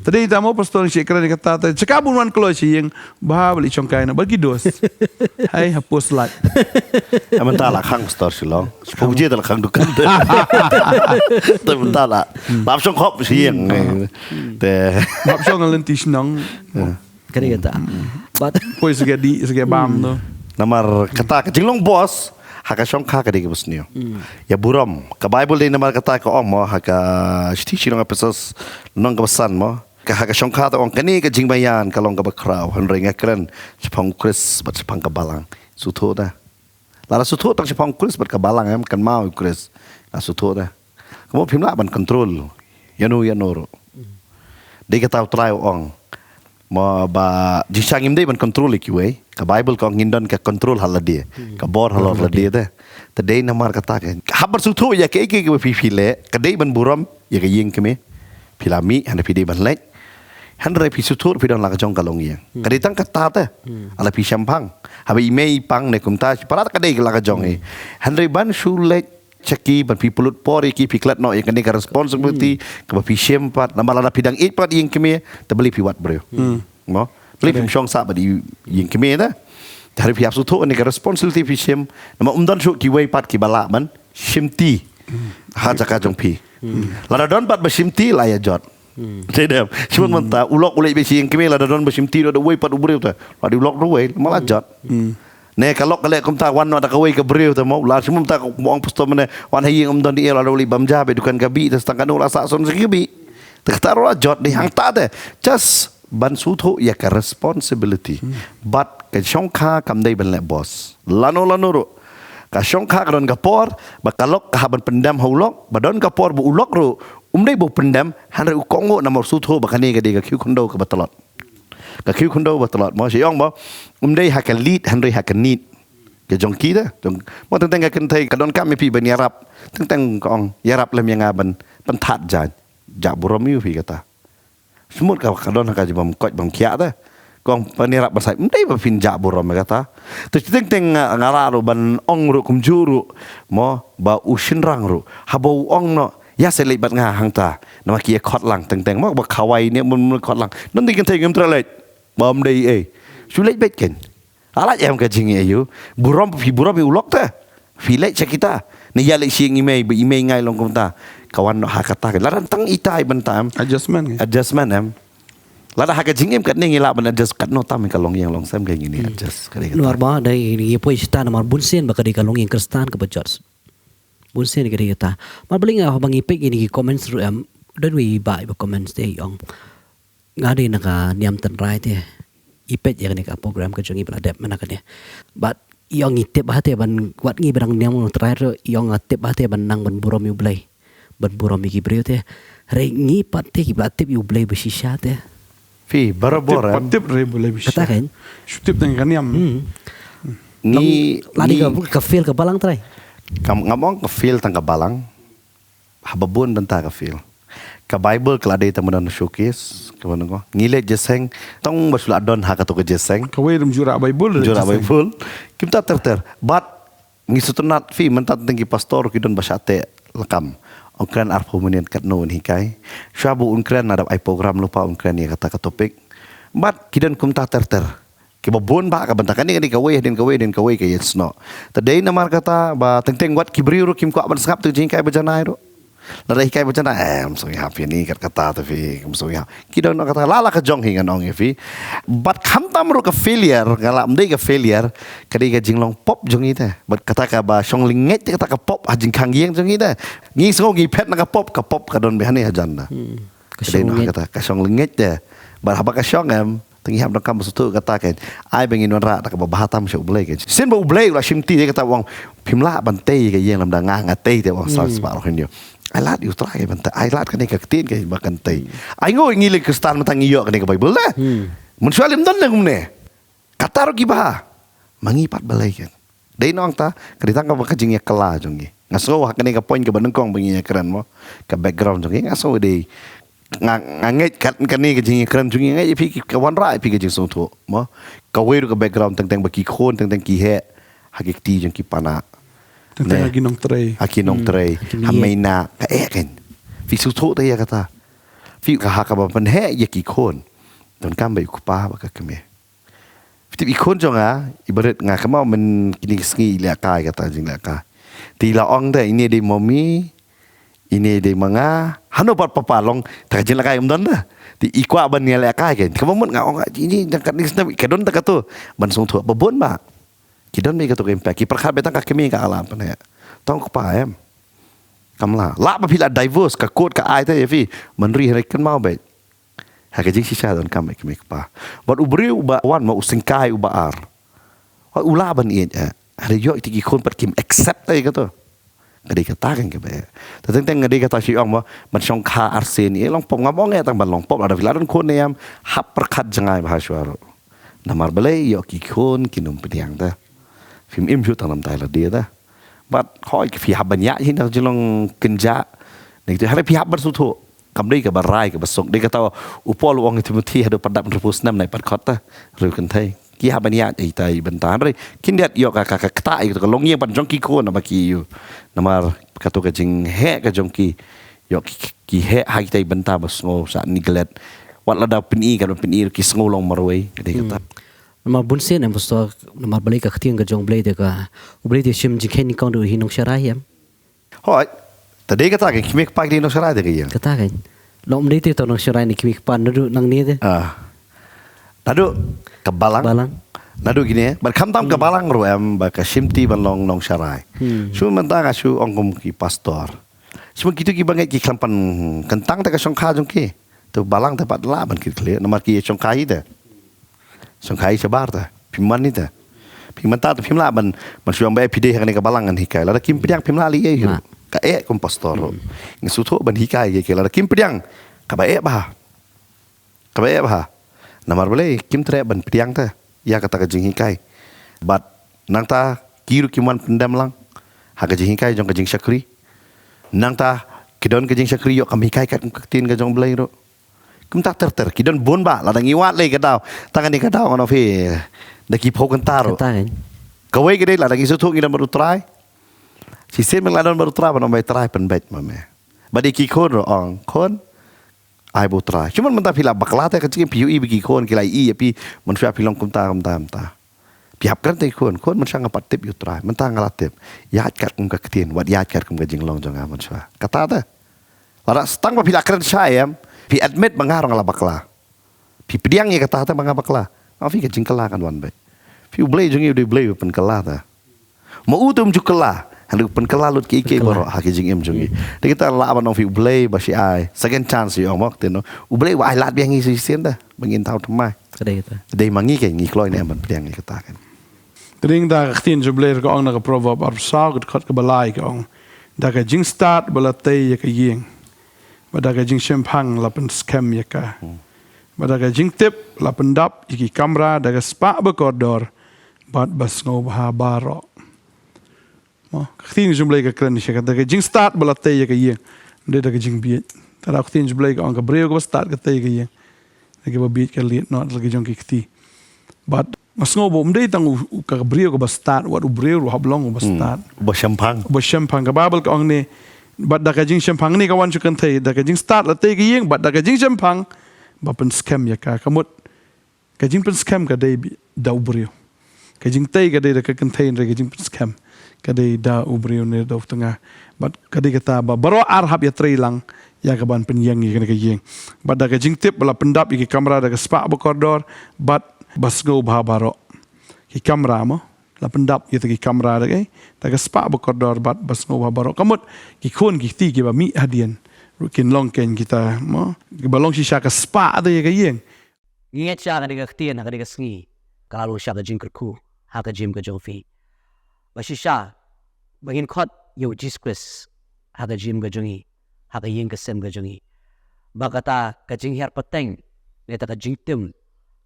Te dei ta mo pastor shi kren ïa kata te. Jaka ba un wan kloi sha ïing, ba ba leit shongkai na, ba ki dos. Hai, ha post light. Em, mynta la khang pastor Shillong. Pung je ta la khang dukan te. Te mynta la. Lap shong khop sha ïing. Te. Lap shong lynti shnong. Ka dei kata. But poi sha ka dih, sha ka bam tu. Namar kata ka jinglong boss ha ka shongkha ka dei kaba sniew. Ïa burom. Ka Bible dei namar kata ka ong mo ha ka shithi sha ki nong Ephesos lynnong kaba san mo. Ka ha ka shongkha te ong kane ka jingbaïan ka long kaba khraw. Hynrei nga kren shaphang U Khrist bad shaphang ka balang. Sngewthuh te. Lada sngewthuh tang shaphang U Khrist bad ka balang em, kynmaw U Khrist. La sngewthuh te. Ka mut phim lah ban control ïano ïano ruh. Dei kata U Trai u ong. Mo ba jingshisha ngim dei ban control ïa kiwei. Ka Bible ka ong ngin don ka control ha lade. Ka bor halor lade te. Te dei namar kata ka. Hap ban sngewthuh ïa kaei kaei kaba phi phi leh. Ka dei ban burom ïa ka ïing kmie. Phi la mih, hynrei phi dei ban leit. Hynrei phi sngewthuh phi don la ka jong ka longïing. Ka dei tang kata te. Ala phi shemphang. Haba i mei i pang ne kumta, para ka dei la ka jong i. Hynrei ban shu leit sha ki, ban phi pynlut por ïa ki, phi klet noh ïa kane ka responsibility kaba phi shim pat, namar lada phi dang ïeit pat ïing kmie, te balei phi wad briew. Mo? Balei phim shong sah bad ïing kmie te. Te hynrei phi hap sngewthuh kane ka responsibility phi shim, namar ym don shuh kiwei pat kiba lah ban shimti ha jaka jong phi. Lada don pat ba shimti la ïa jot. Te dei, shimon mynta u lok u leit beit sha ïing kmie, lada don ba shimti, da uwei pat u briew te. Lada u lok da uwei, ma la jot. Ne ka lok ka leh kumta, wan noh da kawei ka briew te mo, la shimon mynta ka ong pastor mynne, wan ha ïing ym don ei, lada u leit bam ja beit dukan ka bih, te tang katno la sah son sha ka bih. Te kata ruh la jot, dei hangta te. Just ban sngewthuh ïa ka responsibility. Bad ka shongkha kam dei ban leh boss. Lano lano ruh. Ka shongkha ka don ka por, ba ka lok ka hap ban pyndem ha u lok, ba don ka por ba u lok ruh um dei ba u pyndem, hynrei u kohnguh namar u sngewthuh ba kane ka dei ka khiew khyndew kaba tlot. Ka khiew khyndew ba tlot, mo, sha ïong mo, um dei ha ka lead, hynrei ha ka need. Ka jong ki te, jong, mo, teng teng ka kynthei, ka donkam ïa phi ban ïarap, teng teng ka ong, ïarap lem ïa nga ban, ban thad jaiñ, jah burom ïa u phi kata. Shu mut ka, ka don ha ka jingbym koit bym khiah te. Kong pynïarap ba sait, ym dei ba phin jah burom ïa kata. Te teng teng nga, nga lah ruh ban ong ruh kumjuh ruh, mo, ba u shynrang ruh. Haba u ong noh, ïa sa leit bad nga hangta. Namar ki ïa khot lang teng teng, mo, ba khawai ne mun mun khot lang. Don dei kynthei ngim treh leit. Ba ym dei ei. Shu leit beit kein. Lada em ka jingïa ïa u. Burom, phi burom ïa u lok te. Phi leit sha kita. Ne ïa leit sha ïing i mei, ba i mei ngai long kumta. Ka wan noh ha kata. Lada tang itai ban tam. Adjustment, eh? Adjustment em. Lada ha ka jingim katne ngi lah ban adjust, katno tam ka longïing longsem ka ngi ni adjust. Ka dei kata. Namar ba dei ngi poi shata namar bun sien ba ka dei ka longïing Khristan kaba jot. Bun sien ka dei kata. Mar ba lynga haba ngi peit ngi ki comments ruh em. Don wei ba ba comments te ong. Nga dei na ka niam tynrai te. I peit ïa kane ka program ka jong i ba la dep mynta kane. Bad i ong i tip ha te ban wat ngi ba dang niam tynrai ruh i ong nga tip ha te ban nang ban burom ïa u Blei. Ban burom ïa ki briew te. Hynrei ngi pat te ki ba la tip ïa u Blei ba shisha te. Phi barabor em. Tip, tip re u Blei ba shisha. Kata kan. Shu tip tang ka niam. Ngi la dei ka, ka fail ka balang trai. Kam ngam ong ka fail tang ka balang. Haba bun bynta ka fail. Ka Bible ka la dei tang ban showcase, Kaba nang ko ngi leit jingïaseng, tang ba shu la don ha kato ka jingïaseng. Kawei ruh ym ju rah Baibl, ju rah Baibl. Kim ta ter ter. Bad ngi sngewtynnat phi mynta teng ki pastor ki don ba shah teh lakam. Ong kren arphew minit katno un hikai. Shuwa ba un kren, nga dap ai program lypa un kren ïa kata ka topic. Bad ki don kumta ter ter. Kiba bun ba ka bynta kane, kane kawei, hadien kawei, hadien kawei ka ïasnoh. Te dei namar kata ba teng teng wat ki briew ruh kim kwah ban sngap tu jinghikai ba janai ruh. Lada hikai ba janai, eh, ym sngewbha phi ni kat kata te phi, ym sngewbha. Ki don kata la la ka jong hi ngan ong ïa phi. Bad khamtam ruh ka failure, nga lah ym dei ka failure, ka dei ka jinglong pop jong ngi te. Bad kata kaba shong lyngngeit te kata ka pop ha jingkhang ïing jong ngi te. Ngi sngew ngi phet na ka pop, ka pop ka don bha hangne hajan te. Hmm. Ka dei na kata ka shong lyngngeit te. Bad haba ka shong em, te ngi hap donkam ba sngewthuh kata kein. Ai ba ngin wanrah da kaba bha tam sha U Blei kein. Shisien ba U Blei u la shimti, dei kata u ong phim lah ban tei ka ïing lymda nga nga tei te, u ong sa spah ruh hynñiew. Ai lad ïa U Trai ban tei, ai lad kane ka ktien kein ba kan tei. Ai ngoi ngi lei Khristan mynta ngi ïoh kane ka Baibl te. Mynshuwa lym don lei kumne. Kata ruh ki bha. Ma ngi pat balei kein. Dei nangta, ka dei tang kaba ka jingïakylla jong ngi. Nga sngew ha kane ka point kaba nyngkong ba ngi ïakren mo. Ka background jong ngi, nga sngew dei. Nga, nga ngeit kat kane ka jingïakren jong ngi, nga ngeit ïa phi ka wanrah ïa phi ka jingsngewthuh mo. Kawei ruh ka background teng teng ba ki khun teng teng ki heh ha ki kti jong ki para. Teng teng ha ki nongtrei. Ha ki nongtrei. Ha mei na ka eh kein. Phi sngewthuh te ïa kata. Phi ka ha kaba pynheh ïa ki khun. Donkam ba u kpa bad ka kmie. Phi tip i khun jong nga, i barit nga kynmaw mynta kine ki sngi i lehkai kata jinglehkai. Te i la ong te, ine dei mommy, ine dei ma nga, hano pat papa long, te ka jinglehkai ym don te. Te i kwah ban ïalehkai kein. Kaba mut nga ong, ine jong katne snem, ka don te kato. Ban sngewthuh, ba bun ba. Ki don beit kato ka impact, ki pyrkhat beit tang ka kmie ka la pynheh. Tang u kpa em. Kam lah. Lah ba phi la divorce, ka court ka ai te ïa phi. Mynri hynrei kynmaw beit. Ha ka jingshisha donkam ïa ka kmie kpa. Bad u briew uba wan ma u syngkai uba ar. Hooid u lah ban ïeit eh. Hynrei ïoh ïa ki khun pat kim accept ïa kato. Ka dei kata kein kaba eh. Te teng teng nga dei kata shu ong mo, ban shongkha arsien ïa long pop, ngam ong eh tang ban long pop, lada phi la don khun ne em, hap pyrkhat jngai bha shuwa ruh. Namar balei ïoh ki khun kin ym pdiang te. Phim im shuh tang namar tai lade te. Bad hooid phi hap ban ïaid hi na jinglong kynjah. Ne kito hynrei phi hap ban sngewthuh. Kam dei kaba rai kaba suk. Dei kata u Paul u ong ïa Timothy haduh pat dap hynriewphew snem nai pat khot te. Hynriew kynthei. Ki hap ban ïaid ïa kita i bynta hynrei kin ïaid ïoh ka, ka, ka ktah ïa kato ka longïing pat jong ki khun namar ki ïoh. Namar kato ka jingheh ka jong ki. Ïoh ki, ki heh ha kita i bynta ba sngew sa neglect. Wat lada pyni ka pyni ki sngew long marwei. Ka dei kata. Namar bun sien em pastor, namar balei ka ktien ka jong U Blei te ka, U Blei te shim jingkheiñ nyngkong da u hi nongsharai em. Hooid. Te dei kata kein, kmie kpa ki dei nongsharai te ka ïa. Kata kein. Long ym dei te to nongsharai ne kmie kpa naduh nangne te. Ah. Naduh ka balang. Balang. Naduh kine, bad khamtam ka balang ruh em, ba ka shimti ban long nongsharai. Hmm. Shu mynta nga shu ong kum ki pastor. Shu kito kiba ngeit ki khlem pan kyntang te ka shongkha jong ki. Te balang te pat lah ban kit khlieh, namar ki shongkha hi te. Shongkha hi shabar te. Phim man hi te. Phim mynta te phim lah ban, ban shu ong ba eh phi dei ha kane ka balang ngan hikai. Lada kim pdiang phim lah leh ei hi ruh. Ka eh kum pastor ruh. Nga sngewthuh ban hikai ïa ki lada kim pdiang. Kaba eh bha. Kaba eh bha. Namar balei kim treh ban pdiang te. Ïa kata ka jinghikai. Bad nangta ki ruh kim wan pyndem lang. Ha ka jinghikai jong ka jingshakri. Nangta ki don ka jingshakri ïoh kam hikai kat kum ka ktien ka jong U Blei ruh. Kumta ter ter, ki don bun ba, lada ngi wad lei ka daw. Tang kane ka daw ngan ong phi, da ki phew kynta ruh. Kata kein. Kawei ka dei lada ngi sngewthuh ngi don bad U Trai. Shisien me la don bad U Trai, ban ong ba U Trai pynbeit ma me. Bad ïa ki khun ruh ong, khun, ai bad U Trai. Shu mynta phi la bakla te ka jingim phi ïohi ba ki khun, ki la ïohi ïa phi, mynshuwa phi long kumta, kumta, kumta. Phi hap kren te khun, khun mynshuwa nga pat tip ïa U Trai, mynta nga la tip. Ïaid katkum ka ktien, wat ïaid katkum ka jinglong jong nga mynshuwa. Kata te. Lada tang ba phi la kren shai em, phi admit ba nga ruh nga la bakla. Phi pdiang ïa kata te ba nga bakla. Nga ong phi ka jingkylla kan wan beit. Phi U Blei jong ngi u dei U Blei u pynkylla te. Ma u te um ju kylla. Hynrei u pynkylla lut kiei kiei baroh ha ki jingim jong ngi. Te kita lah ban ong phi U Blei ba shi ai. Second chance ïa ong mo te no. U Blei u ai lad biang ngi shisien te. Ba ngin thaw thymmai. Ka dei kata. Dei ma ngi kein ngi kloi ne em ban pdiang ïa kata kein. Te dei da ka ktien jong U Blei ka ong na ka Proverb arphew saw ka dkhot kaba lai ka ong. Da ka jingstad ba la tei ïa ka ïing. Bad da ka jingshemphang la pynskhem ïa ka. Hmm. Bad da ka jingtip la pyndap ïa ki kamra da ka spah ba kordor. Bad ba sngewbha baroh. Mo, ka ktien jong U Blei ka kren ïa ka da ka jingstad ba la tei ïa ka ïing. Ym dei da ka jingbieit. Te da ka ktien jong U Blei ka ong ka briew kaba stad ka tei ïa ka ïing. Kiba bieit ka liat noh la ki jong ki kti. Bad nga sngew ba um dei tang u, u ka briew kaba stad, wat u briew ruh hap long uba stad. Ba shemphang. Ba shemphang, ka Baibl ka ong ne, bad da ka jingshemphang ne ka wan sha kynthei, da ka jingstad la tei ka ïing, bad da ka jingshemphang ba pynskhem ïa ka. Ka mut ka jingpynskhem ka dei da u briew. Ka jingtei ka dei da ka kynthei, hynrei ka jingpynskhem ka dei da u briew ne da u tnga. Bad ka dei kata ba baroh ar hap ïatrei lang ïa ka ban pynïeng ïa kane ka ïing. Bad da ka jingtip ba la pyndap ïa ki kamra da ka spah ba kordor, bad ba sngewbha baroh. Ki kamra mo, la pyndap ïa ki kamra da ka, da ka spah ba kordor bad ba sngewbha baroh. Ka mut ki khun ki kti kiba mih hadien ruh kin long kein kita mo, kiba long shisha ka spah da ïa ka ïing. Ngi ngeit shisha ha kane ka ktien, ha kane ka sngi, ka la long shisha ka jingkyrkhu ha ka jingim ka jong phi. Ba shisha ba ngin khot ïa u Jisu Khrist ha ka jingim ka jong ngi, ha ka ïing ka sem ka jong ngi. Ba kata ka jinghiar pateng ne ta ka jingtim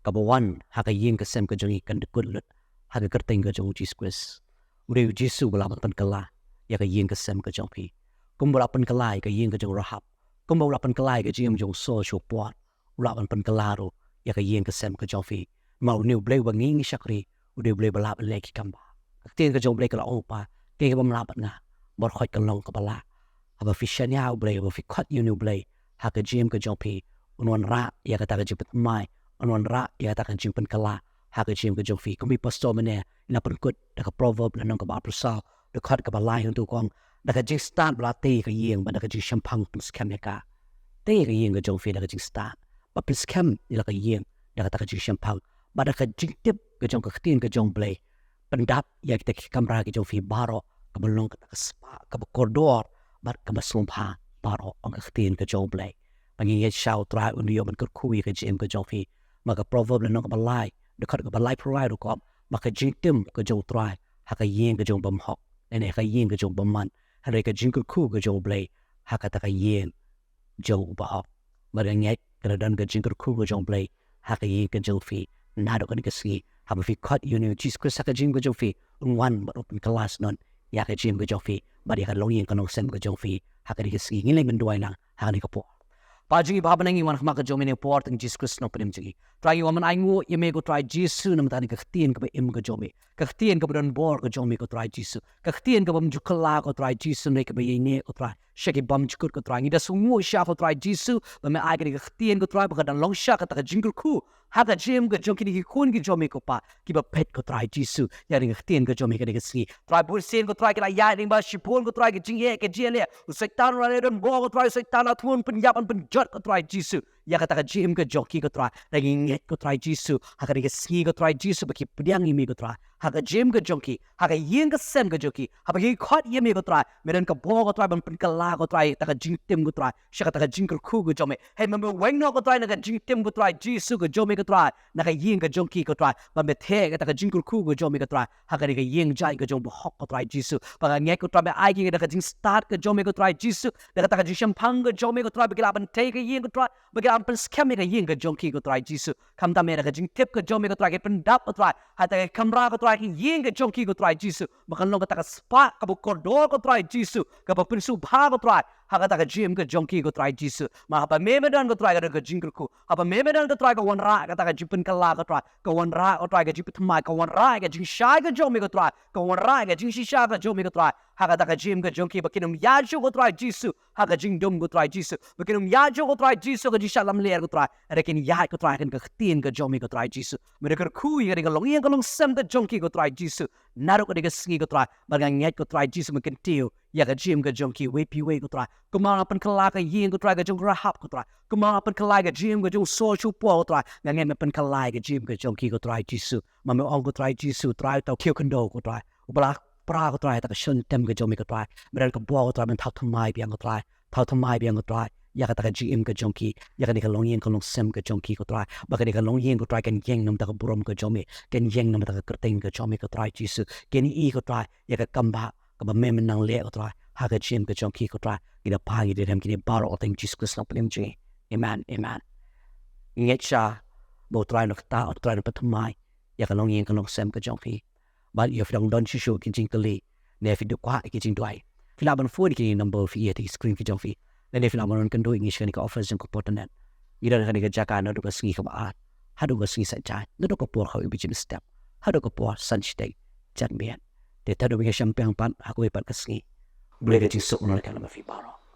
kaba wan ha ka ïing ka sem ka jong ngi kan da kut lut ha ka kyrteng ka jong u Jisu Khrist. U dei u Jisu ba la ban pynkylla ïa ka ïing ka sem ka jong phi. Kumba u la pynkylla ïa ka ïing ka jong u Rahab, kumba u la pynkylla ïa ka jingim jong u Saul sha u Paul, u lah ban pynkylla ruh ïa ka ïing ka sem ka jong phi. Namar une u Blei uba ngi ngi shakri, u dei u Blei ba lah ban leh ki kam bha. Ka ktien ka jong u Blei ka la ong, pa, kaei kaba ym lah bad nga, baroh khoit ka long kaba lah. Haba phi shaniah ïa u Blei, haba phi khot ïa une u Blei ha ka jingim ka jong phi, un wanrah ïa kata ka jingpynthymmai, un wanrah ïa kata ka jingpynkylla ha ka jingim ka jong phi. Kumba i pastor mynne i la pynkut da ka Proverb lynnong kaba arphew saw, dkhot kaba lai, hangto ka ong, da ka jingstad ba la tei ka ïing, bad da ka jingshemphang pynskhem ïa ka. Tei ka ïing ka jong phi da ka jingstad, bad pynskhem ïa la ka ïing da kata ka jingshemphang, bad da ka jingtip ka jong ka ktien ka jong u Blei. Pyndap ïa kita ki kamra ki jong phi baroh, kaba long kata ka spah kaba kordor bad kaba sngewbha baroh, ong ka ktien ka jong u Blei. Ba ngi ngeit shisha u Trai un ïoh ban kyrkhu ïa ka jingim ka jong phi. Ma ka Proverb lynnong kaba lai, dkhot kaba laiphew lai ruh ka ong, ma ka jingtim ka jong u Trai ha ka ïing ka jong u bymhok, ne ha ka ïing ka jong u bymman, hynrei ka jingkyrkhu ka jong u Blei ha kata ka ïing jong u bahok. Bad nga ngeit ka la don ka jingkyrkhu ka jong u Blei ha ka ïing ka jong phi naduh kane ka sngi, haba phi khot ïa une u Jisu Khrist ha ka jingim ka jong phi, un wan bad un pynkylla shnong ïa ka jingim ka jong phi bad ïa ka longïing ka longsem ka jong phi ha kane ka sngi. Ngin leit ban duwai lang ha kane ka por. Pa jong ngi ba ha bneng, ngi wan ha khmat ka jong me ha kane ka por, tang Jisu Khrist nongpynim jong ngi. Trai, ngi wan ban ainguh ïa me ko Trai Jisu namar kane ka ktien kaba im ka jong me, ka ktien kaba don bor ka jong me ko Trai Jisu, ka ktien kaba ym ju kylla ko Trai Jisu, ne kaba ïaineh ko Trai sha ki bymjukut ko Trai. Ngi da sngewnguh shisha ko Trai Jisu ba me ai kane ka ktien ko Trai, ba ka dang long shisha kata ka jingkyrkhu ha ka jingim ka jong kine ki khun ki jong me ko Pa, kiba peit ko Trai Jisu ïa kane ka ktien ka jong me ha kane ka sngi. Trai, bunsien ko Trai ki la ïaid lyngba shibun ko Trai ka jingeh ka jingeh, u Soitan u la leh donbor ko Trai, u Soitan u la thmu ban pynïap ban pynjot ko Trai Jisu ïa kata ka jingim ka jong ki ko Trai. Trai, ngi ngeit ko Trai Jisu ha kane ka sngi ko Trai Jisu ba ki pdiang ïa me ko Trai ha ka jingim ka jong ki, ha ka ïing ka sem ka jong ki, haba ki khot ïa me ko Trai, me don ka bor ko Trai ban pynkylla ko Trai ïa kata ka jingtim ko Trai sha kata ka jingkyrkhu ka jong me. Hynrei me weng noh ko Trai na ka jingtim ko Trai Jisu ka jong me ko Trai, na ka ïing ka jong ki ko Trai, ba me theh ïa kata ka jingkyrkhu ka jong me ko Trai ha kane ka ïing jait ka jong u bahok ko Trai Jisu. Ba nga ngeit ko Trai me ai ki da ka jingstad ka jong me ko Trai Jisu, da kata ka jingshemphang ka jong me ko Trai, ba ki lah ban tei ka ïing ko Trai, ba ki lah ban pynskhem ïa ka ïing ka jong ki ko Trai Jisu. Khamtam me da ka jingtip ka jong me ko Trai, ki pyndap ko Trai ha kata ka kamra ko Trai, ka ïing ka jong ki ko Trai Jisu, ba kan long kata ka spah kaba kordor ko Trai Jisu, kaba pynsngewbha ko Trai ha kata ka jingim ka jong ki ko Trai Jisu. Ma haba me me don ko Trai ka don ka jingkyrkhu, haba me me don ko Trai ka wanrah kata ka jingpynkylla ko Trai, ka wanrah ko Trai ka jingpynthymmai, ka wanrah ka jingshai ka jong me ko Trai, ka wanrah ka jingshisha ka jong me ko Trai ha kata ka jingim ka jong ki, ba kin ym ïaid shuh ko Trai Jisu ha ka jingdum ko Trai Jisu, ba kin ym ïaid shuh ko Trai Jisu ha ka jingshah lamler ko Trai, hynrei kin ïaid ko Trai ha ka ktien ka jong me ko Trai Jisu. Me da kyrkhu ïa kane ka longïing ka longsem ka jong ki ko Trai Jisu naduh kane ka sngi ko Trai, bad nga ngeit ko Trai Jisu me kyntiew ïa ka jingim ka jong ki iwei pa iwei ko Trai. Kumba la pynkylla ka ïing ko Trai ka jong u Rahab ko Trai, kumba la pynkylla ka jingim ka jong u Saul sha u Paul ko Trai, nga ngeit me pynkylla ïa ka jingim ka jong ki ko Trai Jisu. Ma me ong ko Trai Jisu, Trai, uta u khiew khyndew ko Trai, uba la pra ko Trai ïa kata ka shon tem ka jong me ko Trai, me don ka bor ko Trai ban thaw thymmai biang ko Trai, thaw thymmai biang ko Trai ïa kata ka jingim ka jong ki, ïa kane ka longïing ka longsem ka jong ki ko Trai, ba kane ka longïing ko Trai kan ïeng namar ka burom ka jong me, kan ïeng namar ka kyrteng ka jong me ko Trai Jisu. Kin i ko Trai ïa ka kam bha kaba me me nang leh ko Trai ha ka jingim ka jong ki ko Trai. Ngi da phah, ngi da rem kine baroh ha ka kyrteng Jisu Khrist nongpynim jong ngi. Amen, amen. Ngi ngeit shisha ba u Trai un kyrkhu, u Trai un pynthymmai ïa ka longïing ka longsem ka jong phi. Bad ïa phi dang don shuh shuh ki jingkylli ne phi dang kwah ki jingduwai, phi lah ban phone ïa kine ki number phi ïa ha screen ki jong phi, lane phi lah ban wan kynduh ïa ngi sha kane ka office jong ka Port Internet. Ngi don ha kane ka jaka naduh ka sngi kaba ar haduh ka sngi Saitjaiñ, naduh ka por khaw ïa baje mynstep haduh ka por san shiteng janmiet. Te tad haduh ba ngi shong biang pat ha kawei pat ka sngi, U Blei ka jingsuk un long lem bad phi baroh.